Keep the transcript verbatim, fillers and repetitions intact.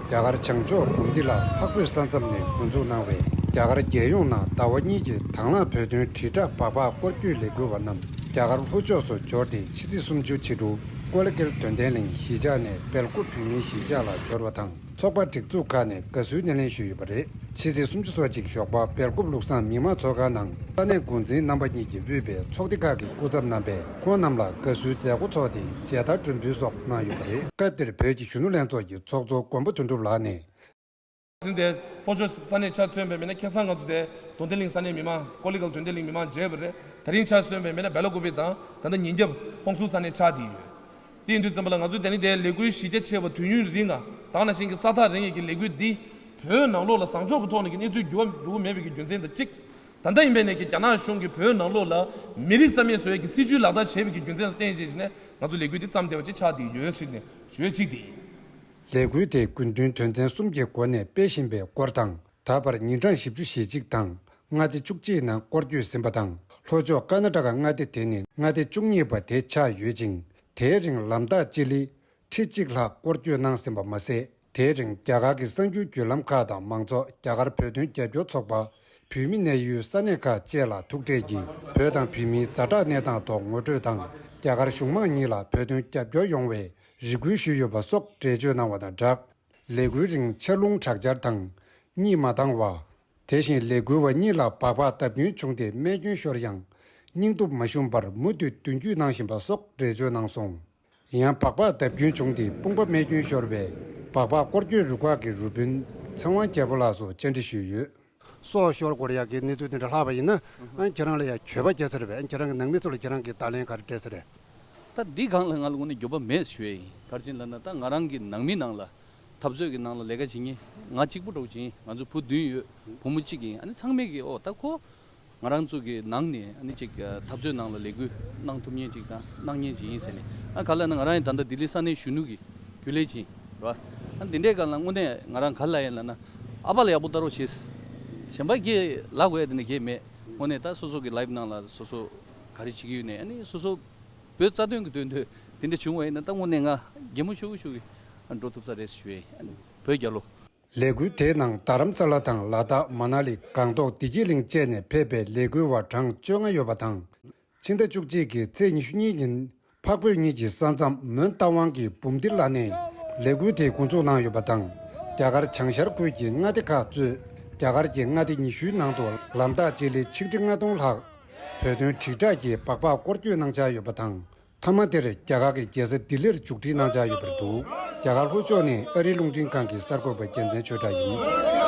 རྒྱ་གར་བྱང་ཕྱོགས་འབུམ་སྡེ་ལ་འཕགས་བོད་ས་མཚམས་ནས་འགོ་འཛུགས་གནང་བའི་རྒྱ་གར་རྒྱལ་ཡོངས་ནང་ཟླ་བ་གཉིས་ཀྱི་དང་བླངས་བོད་དོན་དྲིལ་བསྒྲགས་སྦག་སྦག་སྐོར་སྐྱོད་ལས་འགུལ་བ་རྣམས་རྒྱ་གར་ལྷོ་ཕྱོགས་སུ་འབྱོར་ཏེ། ཕྱི་ཚེས་སུམ་ཅུ་ཕྱི་དྲོ་ཀོ་ལི་གྷལ་དོན་ལྡན་གླིང་གཞིས་ཆགས་ནས་སྦེལ་ཀོབ་བོད་མིའི་གཞིས་ཆགས་ལ་འབྱོར་བ་དང་། ཚོགས་པ་སྒྲིག་འཛུགས་ཁག་ནས་དགའ་བསུའི་སྣེ་ལེན་ཞུས་ཡོད་པ་རེད། ཕྱི་ཚེས་སུམ་ཅུ་སོ་གཅིག་ཞོགས་པ་སྦེལ་ཀོབ་ལུགས་བཟང་མི་མང་ཚོགས་ཁང་ནང་ས་གནས་འགོ་འཛིན་རྣམ་པ་གཉིས་ཀྱིས་དབུས་པའི་ཚོགས་སྡེ་ཁག་གི་སྐུ་ཚབ་རྣམ་པས་ཁོང་རྣམས་ལ་དགའ་བསུའི་མཛད་སྒོ་འཚོགས་ཏེ། མཇལ་དར་སྒྲོན་འབུལ་སོགས་གནང་ཡོད་པ་རེད། སྐབས་དེར་བོད་ཀྱི་གཞོན་ནུ་ལྷན་ཚོགས་ཀྱི་ཚོགས་གཙོ་མགོན་པོ་དོན་གྲུབ་ལགས་ནས། དེ་ལྷོ་ཕྱོགས་ས་གནས་ཆ་མཚོན་པའི་མི་སྣ་ཁ་སང་ང་ཚོ་དེ་དོན་ལྡན་གླིང་ས་གནས་མི་མང་ཀོ་ལི་གྷལ་དོན་ལྡན་གླིང་མི་མང་མཇལ་བ་རེད། དེ་རིང་ཆ་མཚོན་པའི་མི་སྣ་སྦེ་ལ་ཀུ་པེ་དང་ད་ལྟ་ཉིན་རྒྱབ་ཧོང་སུའུ་ས་གནས་ཆགས་བསྡད་ཡོད། དེ་ཡིན་དུས་ཙམ་པ་ལ་ང་ཚོས་དེ་ནི་དེ་ལས་འགུལ་གཞི་རྒྱ་ཆེ་བ་དུས་ཡུན་རིང་ང་དང་ནང་བཞིན་གྱི་ས་ཐག་རིང་ཡས་ཀྱི་ལས་འགུལ་འདི་བོད་ནང་ལོགས་ལ་བཟང་ཕྱོགས་ཀྱི་ཐོག་ནས་ཀྱི་གནས་ཚུལ་འགྱུར་བ་འགྲོ་གི་མེད་པའི་གི་རྒྱུ་མཚན་དང་གཅིག་ད་ལྟ་ཡིན་པའི་ནས་ཀྱི་རྒྱ་ནག་གཞུང་གིས་བོད་ནང་ལོགས་ལ་མི་རིགས་རྩ་མེད་བཟོ་ཡས་ཀྱི་སྲིད་ཇུས་ལག་བསྟར་བྱས་པའི་གི་རྒྱུ་མཚན་ལ་བརྟེན་བྱས་ནས་ང་ཚོ་ལས་འགུལ་འདི་བརྩམས་བསྡད་པ་ཅིག་ཆགས་བསྡད་ཡོད་ཟེར་ནས་ཞུ་ཡས་གཅིག་དེ་ཡིན། ལས་འགུལ་དེའི་དགོས་འདུན་དོན་ཚན་གསུམ་གྱི་སྒོ་ནས་སྤེལ་བཞིན་པའི་སྐོར་དང་། ད་བར་ཉིན་གྲངས་བཞི་བཅུ་ཞེ་གཅིག་དང་མངའ་སྡེ་བཅུ་གཅིག་ནང་སྐོར་སྐྱོད་ཟིན་པ་དང་། ལྷོ་ཕྱོགས་ཀར་ན་ཊ་ཀ་མངའ་སྡེ་དེ་ནི་མངའ་སྡེ་བཅུ་གཉིས་པ་དེ་ཆགས་ཡོད་ཅིང་། དེའི་རིང་ལམ་ཐག་སྤྱི་ལེ་ཁྲི་གཅིག་ལྷག་སྐོར་སྐྱོད་གནང་ཟིན་པ་མ་ཟད། དེའི་རིང་རྒྱ་གར་གྱི་གསར་འགྱུར་བརྒྱུད་ལམ་ཁག་དང་མང་ཚོགས། རྒྱ་གར་བོད་དོན་རྒྱབ་སྐྱོར་ཚོགས་པ། བོད་མི་གནས་ཡུལ་ས་གནས་ཁག་བཅས་ལ་ཐུག་འཕྲད་ཀྱིས་བོད་དང་བོད་མིའི་ཛ་དྲག་གནས་སྟངས་ཐོག་ངོ་སྤྲོད་དང་། རྒྱ་གར་གཞུང་མང་གཉིས་ལ་བོད་དོན་རྒྱབ་སྐྱོར་ཡོང་བའི་རེ་སྐུལ་ཞུས་ཡོད་པ་སོགས་འགྲེལ་བརྗོད་གནང་བ་དང་སྦྲགས། ལས་འགུལ་རིང་ཆར་རླུང་དྲག་ཆར་དང་གཉིད་མ་འདང་བ། དེ་བཞིན་ལས་འགུལ་བ་གཉིས་ལ་སྦག་སྦག་བརྡབ་སྐྱོན་བྱུང་སྟེ་རྨས་སྐྱོན་ཤོར་ཡང་། སྙིང་སྟོབས་མ་ཞུམ་པར་མུ་མཐུད་མདུན་སྐྱོད་གནང་བཞིན་པ་སོགས་འགྲེལ་བརྗོད་གནང་སོང་། ཡང་སྦག་སྦག་བརྡབ་སྐྱོན་བྱུང་སྟེ་དཔུང་པ་རྨས་སྐྱོན་ཤོར་བའི་སྦག་སྦག་སྐོར་སྐྱོད་རུ་ཁག་གི་རུ་དཔོན་ཚེ་དབང་རྒྱལ་པོ་ལགས་སུ་བཅར་འདྲི་ཞུས་ཡོད། སྲོག་ཤོར་དགོས་ཡག་གི་གནས་ཚུལ་དེ་འདྲ་ལྷག་པ་ཡིན་ན། ཨ་ཁྱེད་རང་ལ་ཡང་འགྱོད་པ་སྐྱེ་ས་རེད་པས། ཁྱེད་རང་གི་ནང་མི་ཚོ་ལ་ཁྱེད་རང་གིས་བརྡ་ལན་ག་རེ་སྤྲད་ས་རེད། ད་འདི་སྒང་ལ་ང་ལ་དངོས་གནས་འགྱོད་པ་མེད་ཞུ་ཡས་ཡིན། ག་རེ་ཡིན་ལབ་ན་ད་ང་རང་གི་ནང་མི་ནང་ལ་འཐབ་རྩོད་ཀྱི་ནང་ལ་ལས་ཀ་བྱེད་མཁན་ང་གཅིག་པུ་འདྲ་བོ་ཅིག་ཡིན། ང་ཚོ་བུ་བདུན་ཡོད། བུ་མོ་གཅིག་ཡིན། ཨ་ནི་ཚང་མས་ཀྱིས་ཨོ་ད་ཁོ་ང་རང་ཚོ་གི་ནང་ནས་ཨ་ནི་ཅིག་འཐབ་རྩོད་ནང་ལ་ལས་འགུལ་གནང་ཐུབ་མཁན་ཅིག་དང་གནང་མཁན་ཅིག་ཡིན་ཟེར་ནས། ཨ་ག་ལབ་ན་ང་རང་ཡང་ད་ལྟ་ལྡི་ལི་ས་གནས་གཞོན་ནུ་གི་རྒྱུན་ལས་ཅིག་ཡིན་ར། ཨ་འདི་འདྲའི་སྒང་ལ་དངོས་གནས་ང་རང་ག་ལབ་ཡིན་ལབ་ན་ཨ་ཕ་ལ་ཡག་པོ་ལྟ་རོགས་བྱེད། གཞན་པ་གིས་ལབ་དགོས་ཡ་དེ་འདྲ་གང་ཡང་མེད། དངོས་གནས་ད་སོ་སོ་གི་ལའིབ་ནང་ལ་སོ་སོ་ག་རེ་བྱེད་ཀྱི་ཡོད་ནས་ཨ་ནི་སོ་སོ་བོད་རྩ་དོན་གྱི་དོན་དུ་དེ་འདྲ་བྱུང་བ་ཡིན་ན་ད་དངོས་གནས་ང་གད་མོ་ཤོར་གི་ཤོར་གི་འགྲོ་ཐུབ་ས་རེད་ཞུ་ཡས་ཡིན། བོད་རྒྱལ་ལོ། ལས་འགུལ་དེའི་ནང་རྡ་རམ་ས་ལ་དང་ལ་དྭགས། མ་ན་ལི། སྒང་ཏོག་བདེ་སྐྱིད་གླིང་བཅས་ནས་ཕེབས་པའི་ལས་འགུལ་བ་གྲངས་བཅོ་ལྔ་ཡོད་པ་དང་། ཕྱི་ཟླ་བཅུ་གཅིག་གི་ཚེས་ཉི་ཤུ་གཉིས་ཉིན་འཕགས་བོད་གཉིས་ཀྱི་ས་མཚམས་མོན་རྟ་དབང་གི་འབུམ་སྡེ་ལ་ནས་ལས་འགུལ་དེ་འགོ་འཛུགས་གནང་ཡོད་པ་དང་། རྒྱ་གར་བྱང་ཤར་ཁུལ་གྱི་མངའ་སྡེ་ཁག་གཙོས་རྒྱ་གར་གྱི་མངའ་སྡེ་ཉི་ཤུའི་ནང་དུ་ལམ་ཐག་སྤྱི་ལེ་ཆིག་ཁྲི་ལྔ་སྟོང་ལྷག་བོད་དོན་དྲིལ་བསྒྲགས་ཀྱི་སྦག་སྦག་སྐོར་སྐྱོད་གནང་འཆར་ཡོད་པ་དང་། མཐའ་མ་དེར་རྒྱ་གར་གྱི་རྒྱལ་ས་ལྡི་ལིར་མཇུག་སྒྲིལ་གནང་འཆར་ཡོད་པར་འདུག་རྒྱ་གར་ལྷོ་ཕྱོགས་ནས་ཨ་རིའི་རླུང་འཕྲིན་ཁང་གི་གསར་འགོད་པ་རྒྱལ་མཚན་ཆོས་གྲགས་ཡིན།